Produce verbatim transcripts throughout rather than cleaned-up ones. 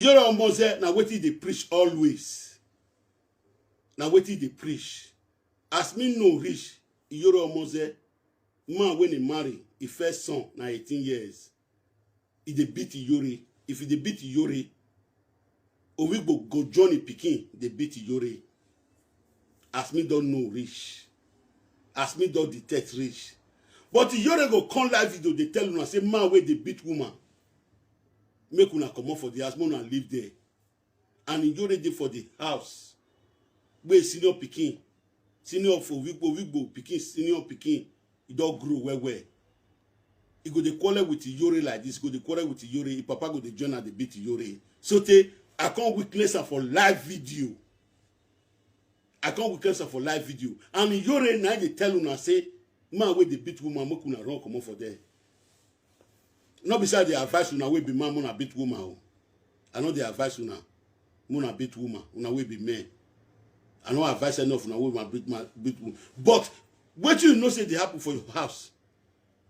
Iyore Omoze, na wetin dey preach always. Na wetin dey preach. As me know reach, Iyore Omoze, man when he marry, his first son na eighteen years. He dey beat Iyore. If he dey beat Iyore, Owigbo go join him pikin dey beat Iyore. As me don know reach, as me don detect reach. But Iyore go come live video dey tell una say man wey dey beat woman, make una comot for the house, make una leave there. And Iyore dey for the house. Wey senior pikin, senior for Owigbo, Owigbo pikin, senior pikin, he don grow well well. He go dey quarrel with Iyore like this, go dey quarrel with Iyore, him papa go dey join am dey beat Iyore. So tey, I come witness am for live video. I come witness am for live video. And Iyore na dey tell una say, man wey dey beat woman, make una run comot for there. No be say I dey advise una wey be man, una beat woman o. I no dey advise una, una beat woman, una wey be men. I no advise any of una wey una beat man, beat woman. But wetin you know say dey happen for your house,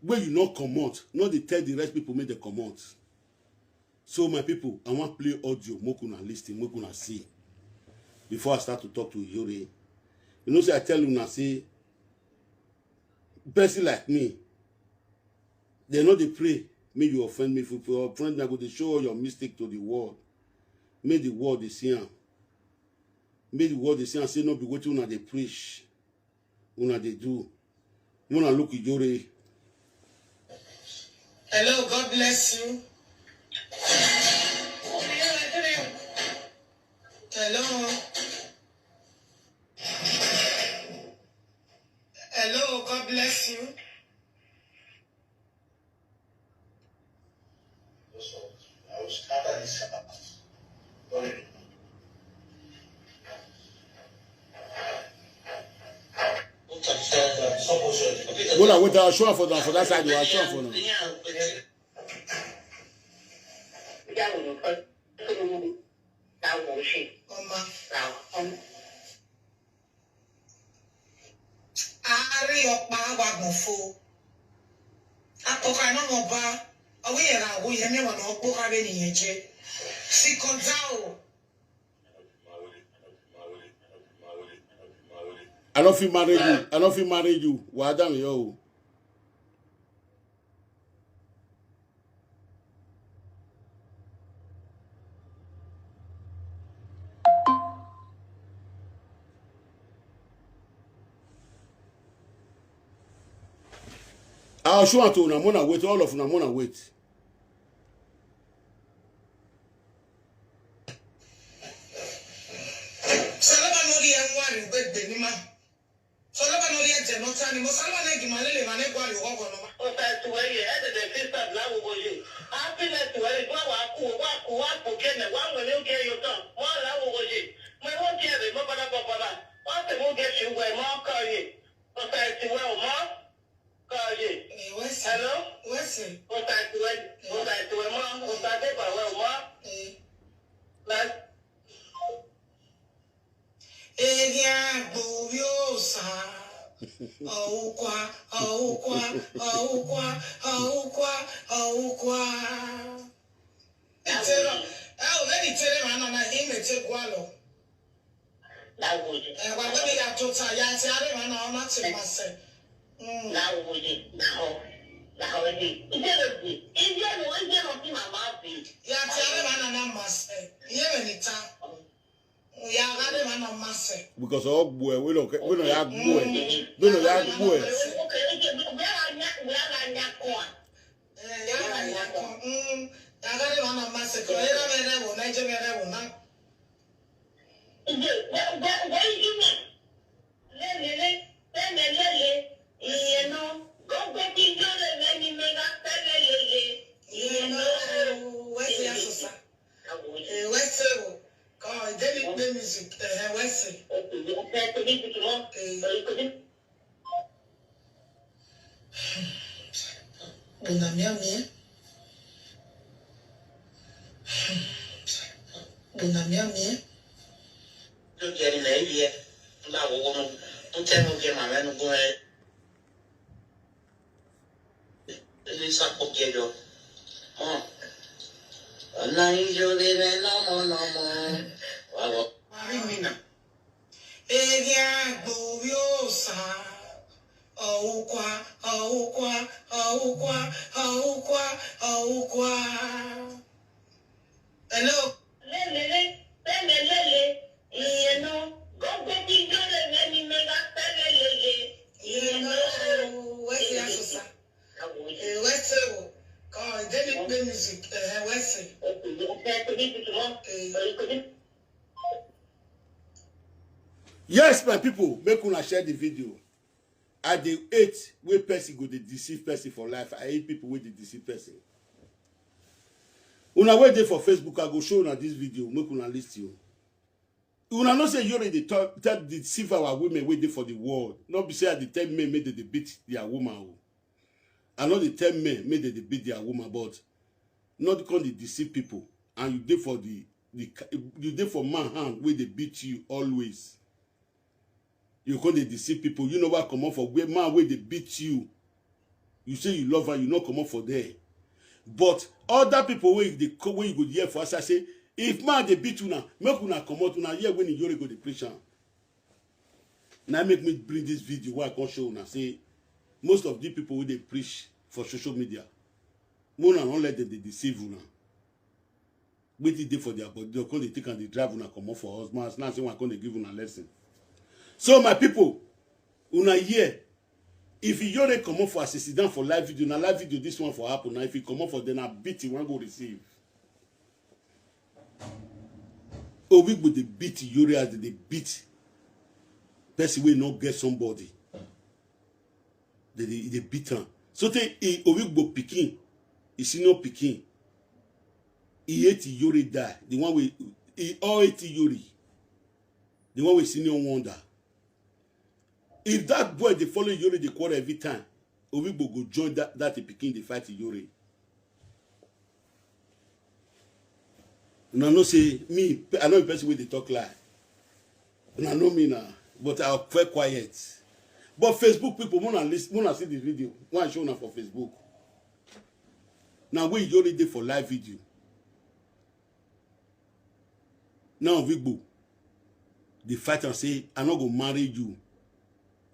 wey you no comot, no dey tell the rest people make dem comot. So my people, I wan play audio, make una listen, make una see. Before I start to talk to Iyore, you know say I tell una say, person like me, they no dey pray. Make you offend me. If you offend me, I go dey show all your mistake to the world. Make the world dey see am. Make the world dey see am say no be wetin una dey preach, una dey do. Una look Iyore. Hello, God bless you. Hello. Hello, God bless you. Well, I went out show for that, for that side, I show for now. Ari ọkpa agwa bụ fo. Akụkọ anọ n'ọba, ọ wụ ya na-agwụ ya, mịwa na ọkpụ ha bụ enyi ya je. Sikọdao. I no fit marry you. I no fit marry you. Wa down yo. I'll show it to una, mona wait, all of una, mona wait. Salaba no di anwari wait, Benima. Solomon no yet no tani mo Solomon na gima lele ma ne gwa yo go no ma. O ta tu we ye e de de fi sa la wo go ye. A fi le tu we gwa wa ku wa ku wa ku ke ne wa mo ni ke yo to. Mo la wo go ye. Mo wo ke de mo bala bala bala. O te mo ke shi we mo ko ye. O ta tu we o mo ko ye. Eh, wese. Hello? Wese. O ta tu we. O ta tu we mo. O ta de ba we o mo. Eh. La Eri agbo ri osa. Ọwụkwa, ọwụkwa, ọwụkwa, ọwụkwa, ọwụkwa. Itere, eh, o, lady Itere ma nọ na ihe imete gwalọ. Eh, wa lebe ya tota, ya ti are ma na ọ na ti mase. Mm. Ya ti are ma na na mase. Ihe mere ta. Because all boy, we don't, we don't have boy. We don't have boy. Eh, wese o. Come on, David play music. Eh, eh, wese. Eh. Bona miami, eh? Bona miami, eh? Yo gari na iye. Nda wo wo mo. Nte mo ge ma me no go e. Ni sa ko ge do. Oh. Ọ̀la ìjọ lè rẹ lọ́mọ lọ́mọ. Wà wọ. Wàá rí mi nà. Èrè àgbò yóò sá. Ọ̀húnkwá, ọ̀húnkwá, ọ̀húnkwá, ọ̀húnkwá, ọ̀húnkwá. Hello. Lélele, lélelele, ìyẹn náà. Gọ́gbó kí jọ́lẹ̀ mẹ́ni mẹ́ra pẹ́lẹ́ lele. Ìyẹn náà. Wẹ́sẹ̀ àṣọṣà. Wẹ́sẹ̀ o. Kàn dé ní pé music. Wẹ́sẹ̀. Yes, my people, make una share the video. I dey hate wey person go dey deceive person for life. I hate people wey dey deceive person. Una wey dey for Facebook, I go show una this video, make una listen o. Una know say Yore dey tell, tell deceive our women wey dey for the world. No be say I dey tell men make dem dey beat their woman o. I no dey tell men make dem dey beat their woman, but no come dey deceive people. And you dey for the, the ca- you dey for man hand wey dey beat you always. You come dey deceive people. You know what, comot for where man wey dey beat you. You say you love her, you no comot for there. But other people wey dey co- wey you go hear for outside say, if man dey beat una, make una comot, una hear when Yore go dey preach am. Na make me bring this video wey I come show una say most of the people wey dey preach for social media, make una no let them dey deceive una. Wetin dey for their body, dem come dey take am dey drive una comot for house. Man, now say una come dey give una lesson. So my people, una hear, if Yore comot for as e sit down for live video, na live video this one for happen. Now if e comot for there, na beat e wan go receive. Owigbo dey beat Yore as dem dey beat person wey no get somebody. Dem dey, e dey beat am. So tey e Owigbo pikin, e senior pikin, e hate Yore die. The one wey e all hate Yore. The one wey senior wonder. If that boy dey follow Yore dey quarrel every time, Owigbo go join that, that e pikin dey fight Yore. Una know say me, I no be person wey dey talk lie. Una know me na, but I feel quiet. But Facebook people, una listen, una see the video wey I show una for Facebook. Na wey Yore dey for live video. Now Owigbo dey fight am say, I no go marry you.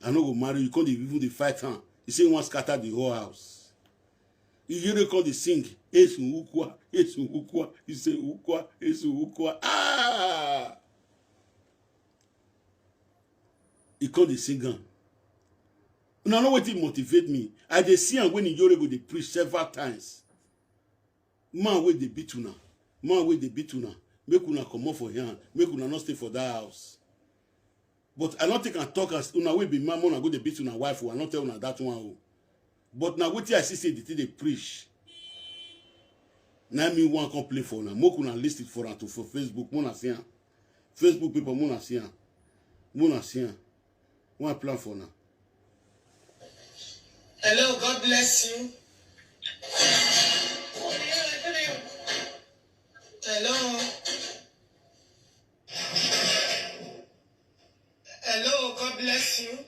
I no go marry you. Come dey even dey fight am. He say he wan scatter the whole house. Yore come dey sing, Esun Ukwa, Esun Ukwa, he say Ukwa, Esun Ukwa. Ah! He come dey sing am. Una know wetin motivate me? I dey see am when Yore go dey preach several times. Man wey dey beat una, man wey dey beat una, make una comot for here, make una no stay for that house. But I no take am talk as una wey be man, una go dey beat una wife o, I no tell una that one o. But na wetin I see say the thing dey preach. Na me wan come play for una, make una listen for am to for Facebook, una see am. Facebook people, una see am. Una see am. One plan for now. Hello, God bless you. Hello. Hello, God bless you.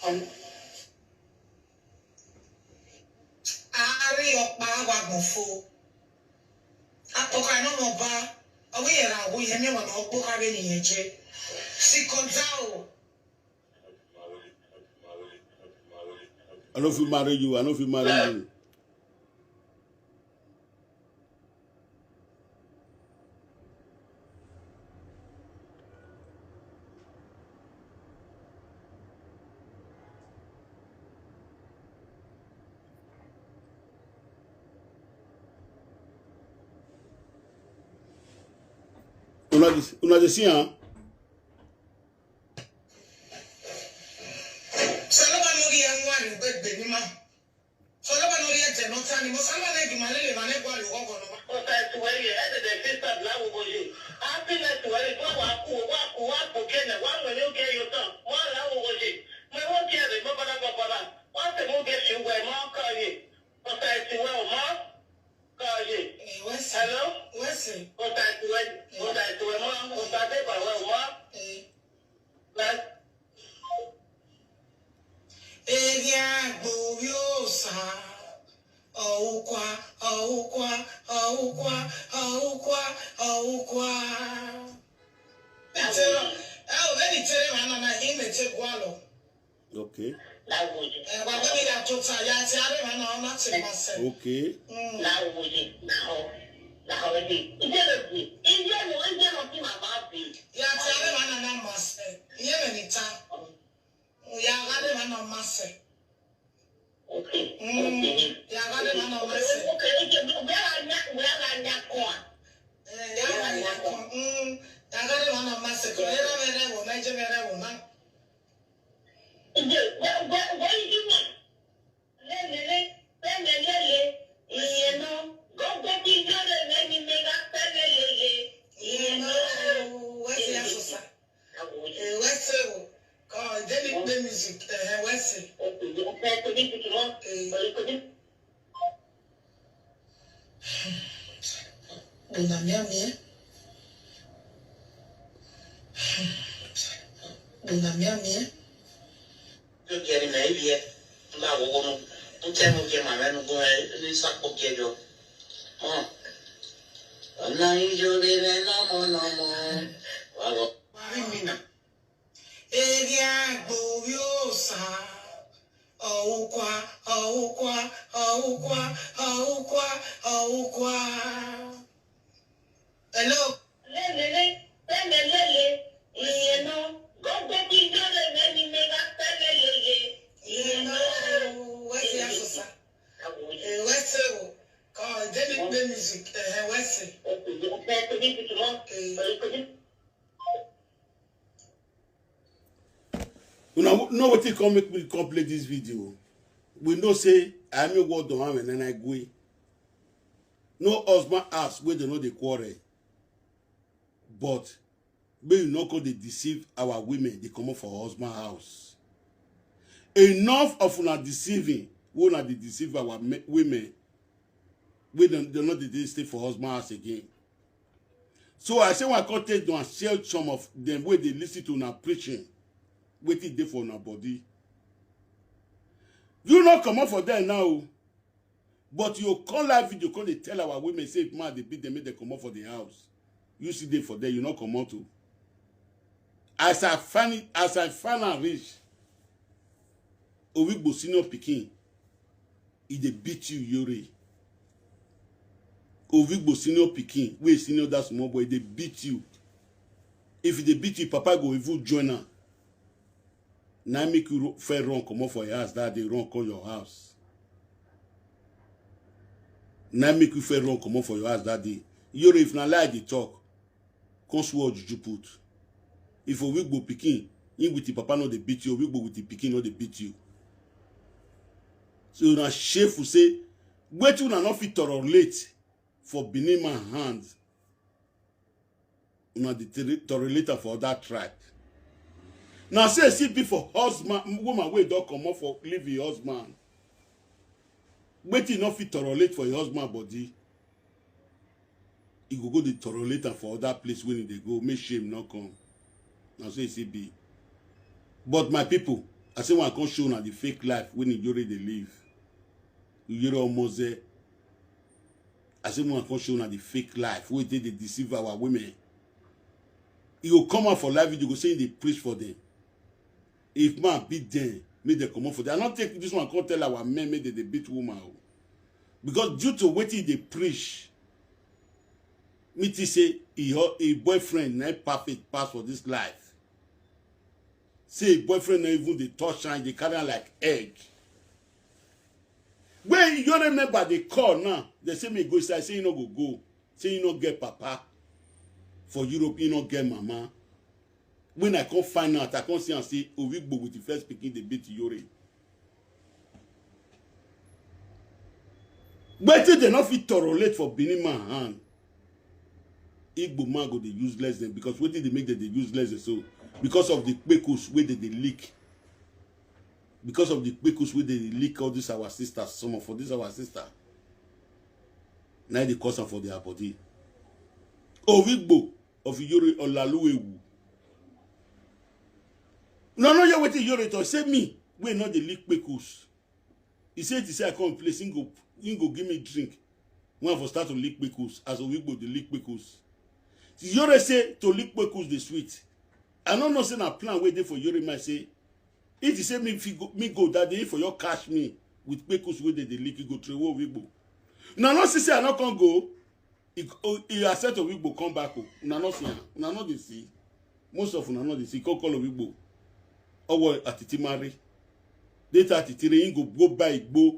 Ọmọ. Àárín ọ̀pá wa gbọ̀n fo. Akpọka no mo ba. Awi yẹra awo yẹ mi wọn ọkpọ kare nìyẹn jẹ. Sikonza o. I no fit marry you. I no fit marry you. Una dey, una dey see am? Sọlọ́ba lórí ẹ̀ ń wá ní gbẹ̀gbẹ̀ ní ma. Sọlọ́ba lórí ẹ̀ jẹ̀ náà tán ni mo sábà lè dùn máa lè lè máa lè gbọ́ àlùkò ọkọ̀ náà. Kò sá ẹ̀ tù wẹ́yẹ, ẹ̀ dẹ̀dẹ̀ sí sábìlà wò bọ̀ yìí. Happiness wẹ́yẹ, wọ́n wàá kú, wọ́n á kú, wọ́n á kú kéènà, wọ́n á wẹ̀ ní ó kẹ́ yóò tán. Wọ́n á ra Gbowiosa. Ọwụkwa, ọwụkwa, ọwụkwa, ọwụkwa, ọwụkwa. Eo, eni tere ma na na ime che gwalo. Okay. Eh, wa gbe mi ya tota, ya ti are ma na ona che ma se. Okay. Mm. Ya ti are ma na na ma se. Iye me ni ta. Ya ga de ma na ma se. Okay. Mm. Ya ga de ma na ma se. Okay, okay, we are not, we are not that one. Eh, ya ga de ma na ma se. Mm. Ya ga de ma na ma se. Ko era mere wo, na je mere wo na. Ije, where, where, where you know? Lelele, lelele, iye no. Go, go, be your lele, me, me, that lelele. Iye no. Wese ya sosa. Eh, wese o. Ko je ni pe music. Eh, wese. Okay, you have to be to one. Eh. Or you could be Bona mia mia. Bona mia mia. Yo geri me ye. Mba wo wo no. Nche no ge ma me no go e ni sa ko ge jo. Oh. Ona ijo le me no mo no mo. Wa wo. Wari mina. Eri agbo wi osa. Ọwụkwa, ọwụkwa, ọwụkwa, ọwụkwa, ọwụkwa. Hello. Lelele, lelele, iye no. Go, go, be your lele, me, me, that lelele. Iye no. Wese ya sosa. Eh, wese o. Ko je ni pe music. Eh, wese. Okay, you have to be to one. Eh. Or you could be Una know wetin come make me come play this video. We know say Ayami Wardon and Nana Igwe. No husband house wey dem no dey quarrel. But make you no come dey deceive our women dey comot for husband house. Enough of una deceiving wey una dey deceive our me- women wey dem dem no dey dey stay for husband house again. So I say una come take dem and share some of dem wey dey listen to una preaching wetin dey for una body. You no comot for there now o. But you come live video come dey tell our women say if man dey beat dem make dem comot for the house. You still dey for there, you no comot o. As I find it, as I find am reach, Owigbo senior pikin, e dey beat you, Yore. Owigbo senior pikin, wey senior that small boy, e dey beat you. If e dey beat you, papa go even join am. Na make you ru- first run comot for your house that day, run come your house. Na make you first run comot for your house that day. Yore, if na lie I dey talk, come swear juju put. If Owigbo pikin, him with the papa no dey beat you, Owigbo with the pikin no dey beat you. So na shameful say wetin una no fit tolerate for Benin man hand, una dey tere- tolerate am for other tribe. Na so e still be for husband, woman wey don comot for leave im husband. Wetin e no fit tolerate for im husband body, e go go dey tolerate am for other place wey e dey go, make shame no come. Na so e still be. But my people, I say una come show una the fake life wey Iyore dey live. Iyore Omoze. I say una come show una the fake life wey dey dey deceive our women. You go come out for live video, go say you dey preach for them. If man beat them, make them comot for there. I no take this one come tell our men make dem dey beat woman o. Because due to wetin e dey preach, me think say e ho- e boyfriend na perfect pass for this life. Say e boyfriend no even dey touch am, e dey carry am like egg. When Iyore member dey call now, they say me go inside, say he no go go, say he no get papa for Europe, he no get mama. When I come find out, I come see am say Owigbo with the first pikin dey beat Iyore. Wetin dem no fit tolerate for Benin man hand, Igbo man go dey useless dem, because wetin dey make dem dey useless dem so, because of the kpekus wey dem dey lick, because of the kpekus wey dem dey lick all this our sisters, some of this our sister, na e dey cause am for their body. Owigbo of Iyore Olaluewu. No, no, hear wetin Iyore talk. Say me, wey no dey lick kpekus. He say, he say I come place, he go, he go give me drink. When I for start to lick kpekus, as Owigbo dey lick kpekus. Iyore say to lick kpekus dey sweet. I no know say na plan wey dey for Iyore mind say, if he say me fit go, me go that day, for your catch me with kpekus wey dey dey lick, he go throw away Owigbo. Una no see say I no come go. He, oh, he accept Owigbo come back o. Una no see am. Una no dey see. Most of una no dey see. Come call Owigbo. Owo Atiti marry. Later Atiti re, he go go buy igbo.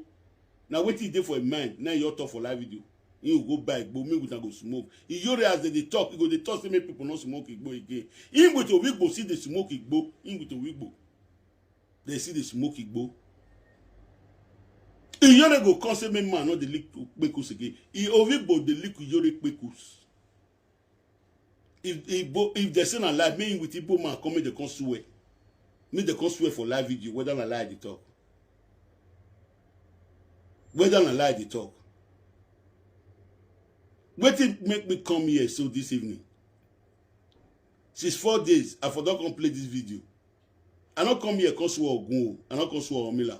Na wetin dey for him mind, na he talk for live video. He go buy igbo, me with am go smoke. Iyore, as they dey talk, he go dey talk say make people no smoke igbo again. Him with Owigbo still dey smoke igbo. Him with Owigbo. They see the smoke igbo. Iyore go come say make man no dey lick kpekus again. Owigbo dey lick Iyore kpekus. If Igbo, if they say na lie, make him with Igbo man come, make they come swear. Make they come swear for live video whether na lie they talk. Whether na lie they talk. Wetin make me come here so this evening? Since four days, I for don come play this video. I no come here come swear Ogun o. I no come swear Omila.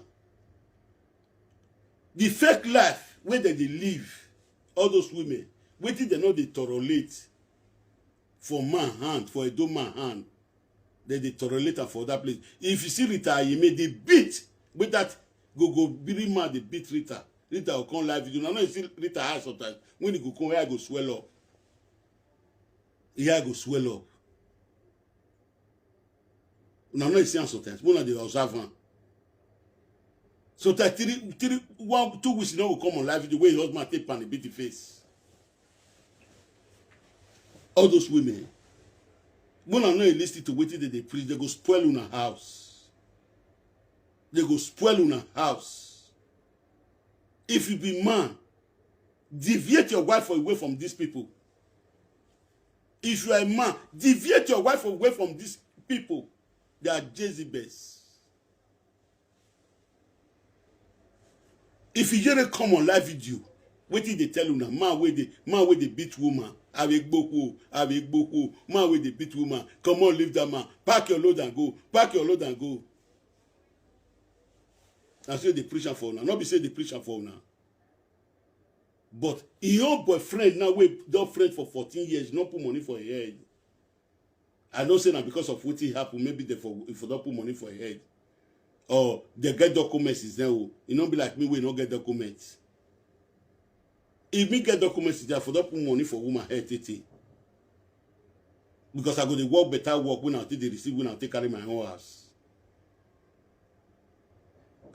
The fake life wey dem dey live, all those women, wetin dem no dey tolerate for man hand, for Edo man hand, dem dey tolerate am for that place. If you see Rita Ayeme, dey beat with that go go biri man, dey beat Rita. Rita go come live video. Una no see Rita eye sometimes. When he go come, eye go swell up. Eye go swell up. Una no see am sometimes. Una dey observe am. Sometimes three, three, one, two weeks, you no go come on live video wey your husband take pan beat the face. All those women, una no dey listen to wetin dem dey preach. They go spoil una house. They go spoil una house. If you be man, deviate your wife away from these people. If you are a man, deviate your wife away from these people. They are Jezebels. If you hear a come on live video, wetin dey tell una? Man wey dey, man wey dey beat woman, awe gboko, awe gboko. Man wey dey beat woman, come on, leave that man. Pack your load and go. Pack your load and go. Na so they preach am for una. No be say they preach am for una. But your boyfriend now, wey don friend for fourteen years, no put money for your head. I know say na because of wetin happen, maybe they for, if they don put money for your head. Or they get documents is there. Oh, e no be like me wey no get documents. If me get documents is there, for don put money for woman head tete. Because I go dey work better work when I take dey receive, when I take carry my own house.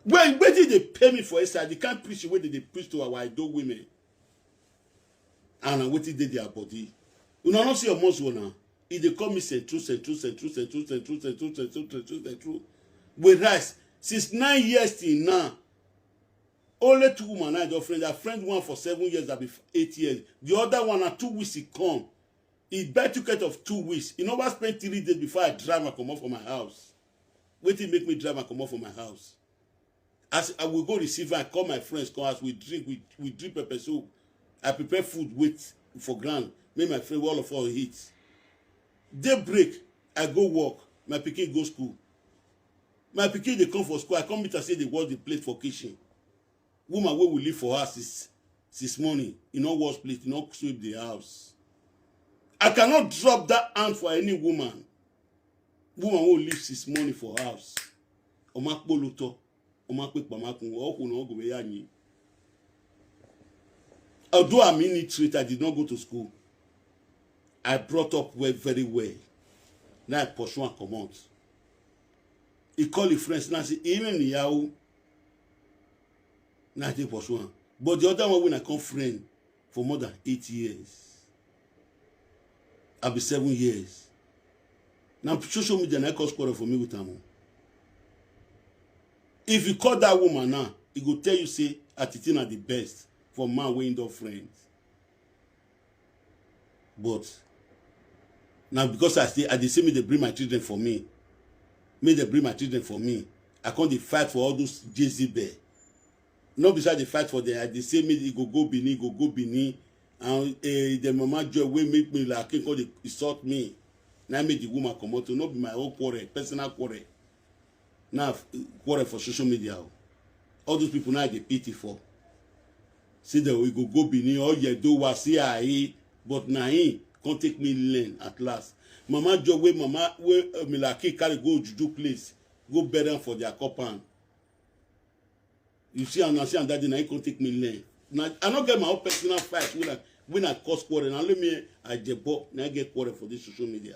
When wetin dey pay me for inside, the kind preaching wey they dey preach to our Edo women, and na wetin dey their body. Una no see your must now. E dey call me central, central, central, central, central, central, central, central, central. Whereas since nine years till now, only two women I don friend. I friend one for seven years, I be eight years. The other one na two weeks he come. He buy ticket of two weeks. He never spend three days before I drive and comot for my house. Wetin make me drive and comot for my house? As I will go receive, I call my friends, come as we drink, we, we drink pepper soup. I prepare food, wait for ground. Make my friend, all of us eat. Day break, I go work. My pikin go school. My pikin dey come for school. I come meet her, say they wash the plate for kitchen. Woman wey we live for her since, since morning, e no wash plate, e no sweep the house. I cannot drop that hand for any woman. Woman wey live since morning for house. Ọmọ apoloto, ọmọ apepamakun, ọkùnrin ọgùn bẹ́ẹ̀ yà yín. Although I'm illiterate, I did not go to school. I brought up well, very well. Now I pursue and comot. He call his friends now, say, "Even Yahoo." Now I take pursue am. But the other one, when I come friend for more than eight years, I be seven years. Now social media na cause quarrel for me with am o. If you call that woman now, he go tell you say Atiti na the best for man wey him don friend. But now because I stay, I dey say me they bring my children for me. Me they bring my children for me. I come dey fight for all those Jezebel. No be say I dey fight for them. I dey say me e go go Benin, e go go Benin. And eh, the mama joy wey make me like him come dey insult me. Now make the woman comot o. No be my own quarrel, personal quarrel. Now quarrel for social media o. All those people now dey pity for. See the we go go Benin or Yedo wa see aye, but na him come take me learn at last. Mama Joe wey mama wey uh, Milaki carry go Juju place, go bury am for their compound. You see am na see am that day na him come take me learn. Na I no get my own personal fight when I when I cause quarrel. Na only me I jebo na I get quarrel for this social media.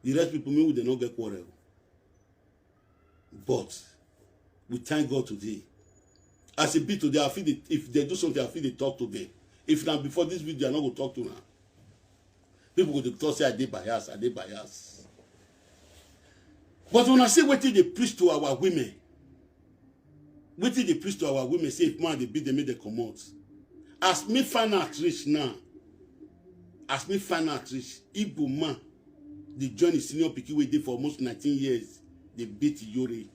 The rest people me we dey no get quarrel. But we thank God today. As e be today, I feel the, if they do something, I feel they talk to them. If not before this video, I no go talk to now. People go dey talk say I dey bias, I dey bias. But when I say wetin dey preach to our women, wetin dey preach to our women say if man dey beat them, make dem comot. As me find out reach now, as me find out reach, Igbo man dey join his senior pikin wey dey for almost nineteen years dey beat Iyore.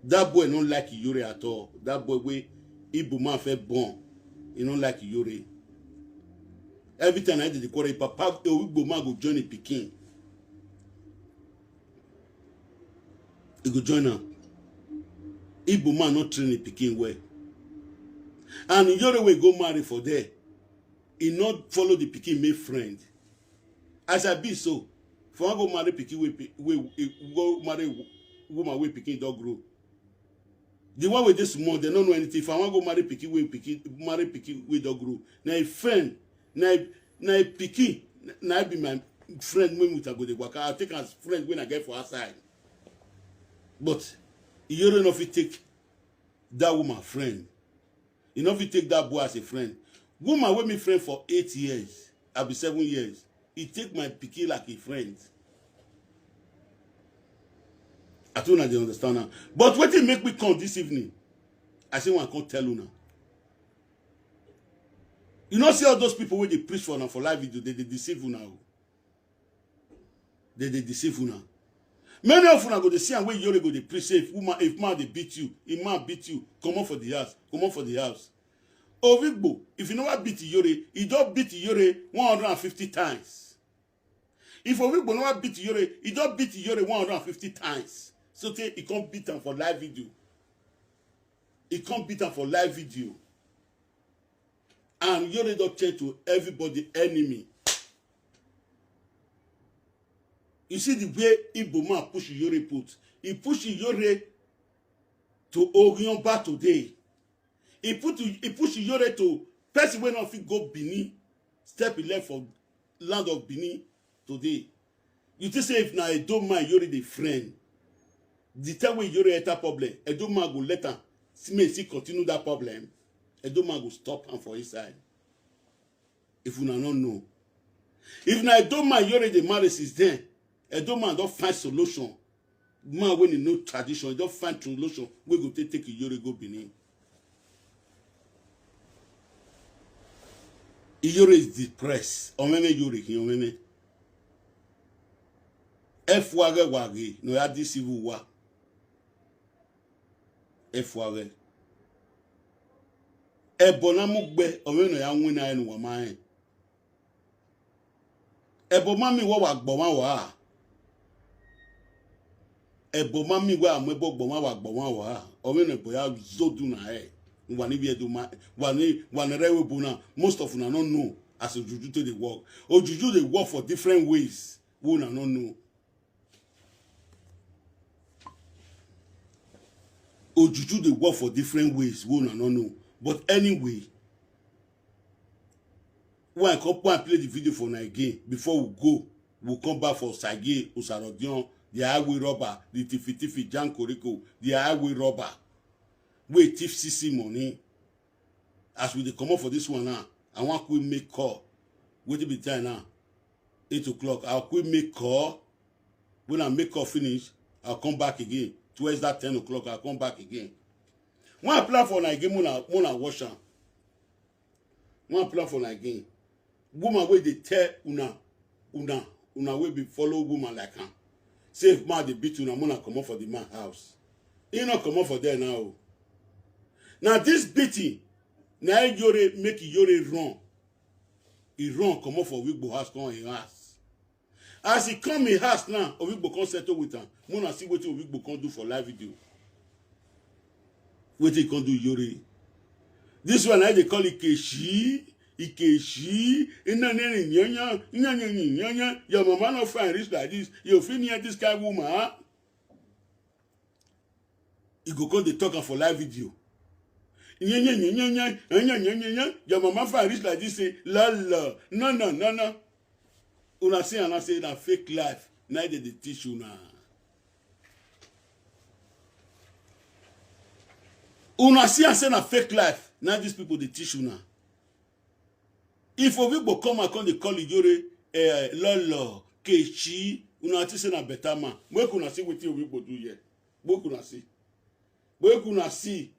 That boy no like Iyore at all. That boy wey Igbo man first born, he no like Iyore. Every time I dey quarrel, papa Igbo man go join him pikin. He go join am. Igbo man no train him pikin well. And Iyore wey go marry for there, he no follow the pikin make friend. As I be so, if I wan go marry pikin wey pi- wey wey go marry wo- woman wey pikin don grow, the one wey dey small, dem no know anything. If I wan go marry pikin wey pikin marry pikin wey don grow, na a friend, na a- na a pikin, na I be my friend wey with I go dey waka. I take am as friend wey I get for outside. But Iyore no fit take that woman friend. You no fit take that boy as a friend. Woman wey me friend for eight years, I be seven years. He take my pikin like a friend. I don't know they understand now. But wetin make me come this evening, I say one come tell una. You know, see all those people wey dey preach for una for live video, they dey deceive una o. They dey deceive una. Many of una go dey see am wey Iyore go dey preach say if woman, if man dey beat you, if man beat you, comot for the house, comot for the house. Ovigbo, if you never beat Iyore, he don beat Iyore one hundred and fifty times. If Ovigbo never beat Iyore, he don beat Iyore one hundred and fifty times. So tey he come beat am for live video. He come beat am for live video. And Iyore don turn to everybody enemy. You see the way Igbo man push Iyore put. He push Iyore to Orionba today. He put he push Iyore to person wey no fit go Benin, step him leg for land of Benin today. You think say if na Edo man Iyore dey friend, the time wey Iyore enter problem, Edo man go let am see make he still continue that problem. Edo man go stop am for inside. If una no know, if na Edo man Iyore dey marry since then, Edo man don find solution. Man wey e know tradition, e don find solution wey go take take Iyore go Benin. Iyore is depressed. Omeme Iyore ki omeme. Efuage wage no ya deceive wa. Efuage. Ebo na mugbe omeme no ya nwina enu wa ma en. Ebo ma mi wa wa gbo ma wa. Ebo ma mi wa mo ebo gbo ma wa gbo ma wa. Omeme ebo ya zodu na e. Wa ni bi edu ma wa ni wa ni rewe bona. Most of una no know as ojuju take dey work. Ojuju dey work for different ways wey una no know. Ojuju dey work for different ways wey una no know. But anyway, when I come when I play the video for una again before we go, we come back for Sage Osarodion, the highway robber, the tifi tifi Jan Koriko, the highway robber, wey thief C C money. As we dey comot for this one now, I wan quick make call. Wetin be the time now? Eight o'clock. I'll quick make call. When I make call finish, I'll come back again. Towards that ten o'clock, I'll come back again. When I plan for una again, when I, when I wash am. When I plan for una again. Woman wey dey tell una, una, una wey be follow woman like am. Say if man dey beat una, una comot for the man house. He no comot for there now o. Na this beating, na Iyore make Iyore run. He run comot for Wigbo house, come him house. As he come him house now, Owigbo come settle with am. Una see wetin Owigbo come do for live video. Wetin you come do Iyore? This one I dey call Ikechi, Ikechi, ina ne ni nyanya, nyanya ni nyanya. Your mama no fine reach like this. You fit near this kind woman, huh? You go come dey talk am for live video. Nyanya, nyanya, nyanya, nyanya, nyanya, nyanya. Your mama fine reach like this, say, la, la, no, no, no, no. Una see and I say na fake life. Na dey dey teach una. Una see and say na fake life. Na these people dey teach una. If Owigbo come and come dey call Iyore, eh, Lolo, Kechi, una think say na better man. Make una see wetin Owigbo do here. Make una see. Make una see.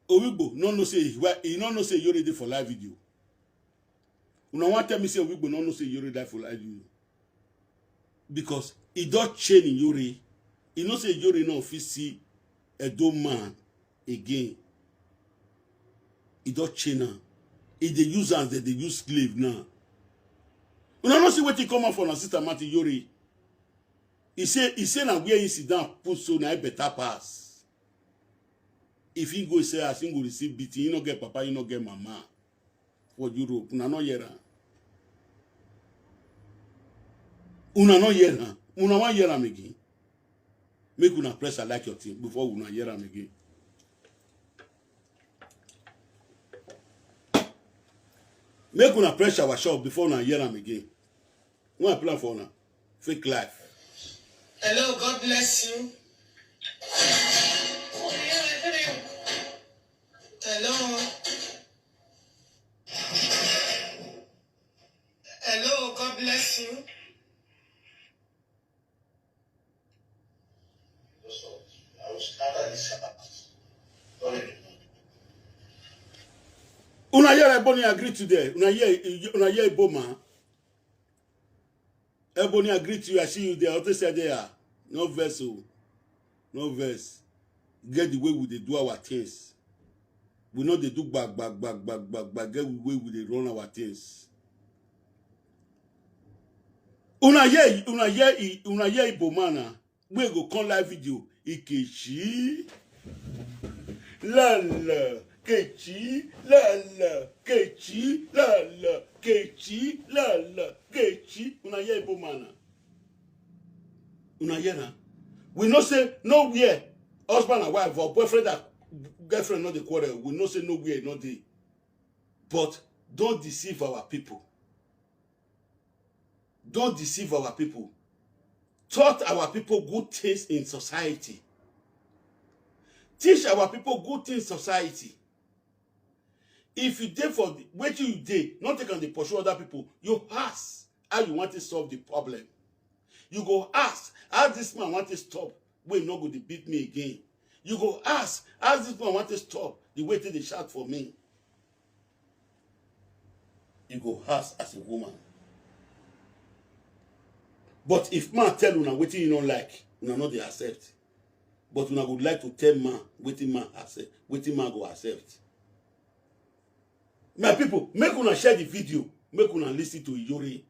Owigbo no know say, why, he no know say Iyore dey for live video. Una wan tell me say Owigbo no know say Iyore die for live video? Because he don chain Iyore. He know say Iyore no fit see Edo man again. He don chain am. He dey use am as dem dey use slave now. Una no see wetin come out for una sister mouth, Iyore? He say, he say na where he sit down put so na e better pass. If he go say as he go receive beating, he no get papa, he no get mama for Europe. Una no hear am. Una no hear am. Una wan hear am again? Make una press I like your thing before una hear am again. Make una press our shop before una hear am again. Una plan for una fake life. Hello, God bless you. Hello. Hello, God bless you. Una hear Ebony agree today. Una hear, una hear Iboma. Ebony agree to you. I see you there. Ote said there. No verse. Oh. No verse. Get the way we dey do our things. We no dey do gba gba gba gba gba gba. Get the way we dey run our things. Una hear, una hear, una hear Iboma na. We go come live video. Ikechi. La la. Kechi. La la. Kechi. La la. Kechi. La la. Kechi. Una hear Iboma na. Una hear na. We know say nowhere husband and wife or boyfriend and girlfriend no dey quarrel. We know say nowhere no dey. But don't deceive our people. Don't deceive our people. Taught our people good things in society. Teach our people good things in society. If you dey for wetin you dey, not take am dey pursue other people. You ask how you want to solve the problem. You go ask how this man want to stop. Wey no go dey beat me again. You go ask how this man want to stop the way they shout for me. You go ask as a woman. But if man tell una wetin you no like, una no dey accept. But una go like to tell man wetin man accept, wetin man go accept. My people, make una share the video, make una listen to Iyore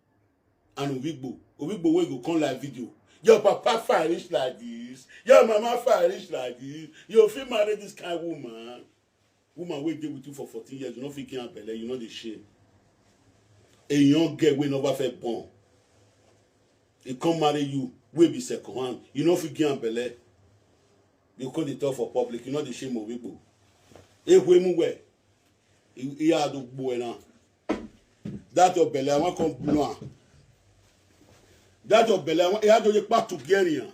and Owigbo. Owigbo wey go come live video. Your papa fine reach like this, your mama fine reach like this, you fit marry this kind woman. Woman wey dey with you for fourteen years, you no fit get am belle, you no dey shame. A young girl wey never fit born, e come marry you, wey be second hand, you no fit get am belle. You come dey talk for public, you no dey shame Owigbo. Ehu emu we, iya do gbo e na. That your belle, I wan come blow am. That your belle, I wan, iya do ye pa to get am.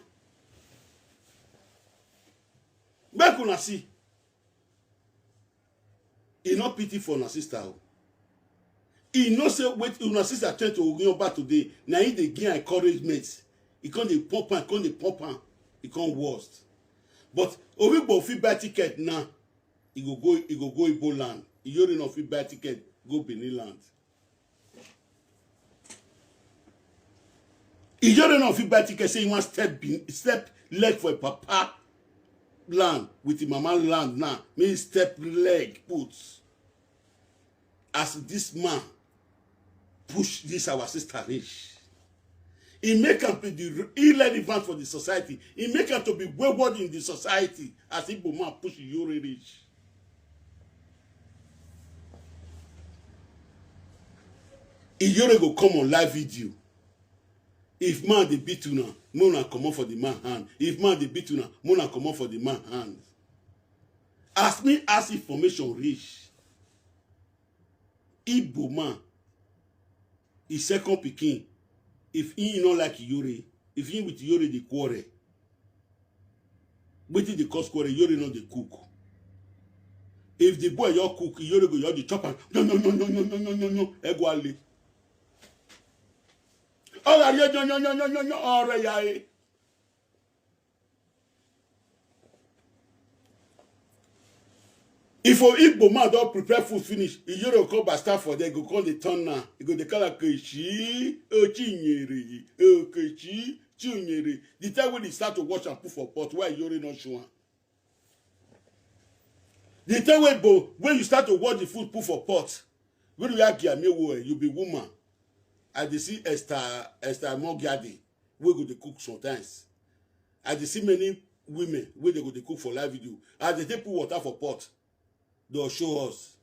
Make una see. E no pity for una sister o. E know say wetin una sister turn to Ogunyoba today, na him dey give am encouragement. E come dey pump am, come dey pump am, e come worst. But Owigbo fit buy ticket now, e go go, e go go Igbo land. Iyore no fit buy ticket go Benin land. Iyore no fit buy ticket say he wan step bin, step leg for a papa land with him mama land now. Make he step leg put. As this man push this our sister reach, E make am to be irrelevant for the society. E make am to be wayward in the society as Igbo man push Iyore reach. Iyore go come on live video. If man dey beat una, make una comot for the man hand. If man dey beat una, make una comot for the man hand. As me ask information reach, Igbo man, his second pikin, if he no like Iyore, if he with Iyore dey quarrel, wetin dey cause quarrel? Iyore no dey cook. If the boy your cook, Iyore go your dey chop am. No, no, no, no, no, no, no, no, no. Egwale. Ọrịa ya, no, no, no, no, no, no, ọrịa ya, eh. If a Igbo man don prepare food finish, Iyore come by stand for there, go come dey turn now. E go dey call am Kechi, Ochinyere, Okechi, Chinyere. The time when he start to wash and put for pot, why Iyore no show am? The time when Igbo, when you start to wash the food, put for pot, when you are Giamewo, eh, you be woman. I dey see Esther, Esther Mogiadi, wey go dey cook sometimes. I dey see many women wey dey go dey cook for live video. As they take put water for pot, they'll show us.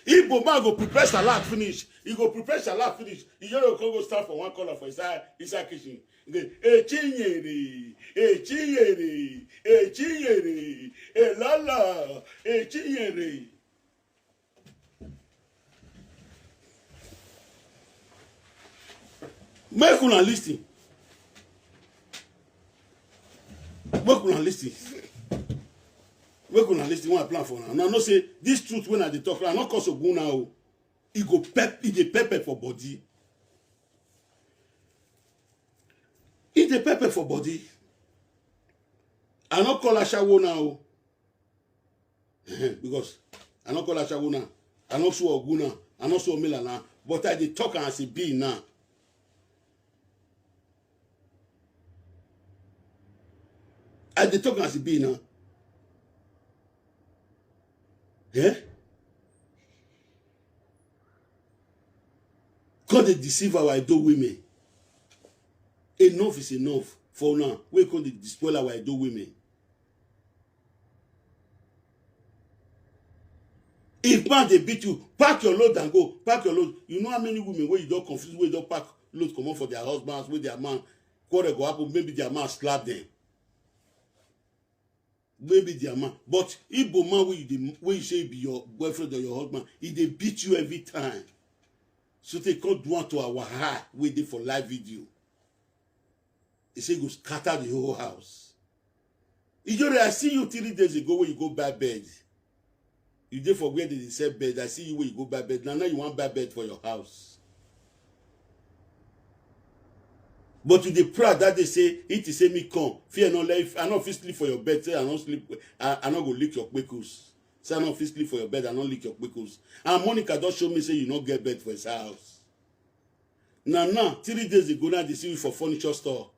Igbo man go prepare salad finish. He go prepare salad finish. He just go come go stand for one corner for inside, inside kitchen. He go, "Echinyere, Echinyere, Echinyere, Elala, Echinyere." Make una listen. Make una listen. Make una listen. What I plan for now. Now, no say this truth when I dey talk, I no cause Ogun now. E go pep, e dey pepper for body. E dey pepper for body. I no call Ashawo now. Because I no call Ashawo now. I no sue Ogun now. I no sue Omila now. But I dey talk as e be now. I dey talk as e be now. Eh? God dey deceive our Edo women. Enough is enough for now. We come dey spoil our Edo women. If man dey beat you, pack your load and go. Pack your load. You know how many women wey you don confuse, wey don pack load comot for their husbands, wey their man quarrel go happen, maybe their man slap them. Maybe their man. But Igbo man wey you dey, wey you say be your boyfriend or your husband, e dey beat you every time. So they come do am to our eye wey dey for live video. He say go scatter the whole house. Ijore, I see you three days ago when you go buy bed. You dey for where they dey sell bed. I see you when you go buy bed. Now, now you wan buy bed for your house. But you dey proud that day say, "It is say me come. Fear no life. I no fit sleep for your bed. Say I no sleep. I, I no go lick your kpekus. Say I no fit sleep for your bed. I no lick your kpekus." And Monica don show me say you no get bed for his house. Now, now, three days ago, now they see you for furniture store.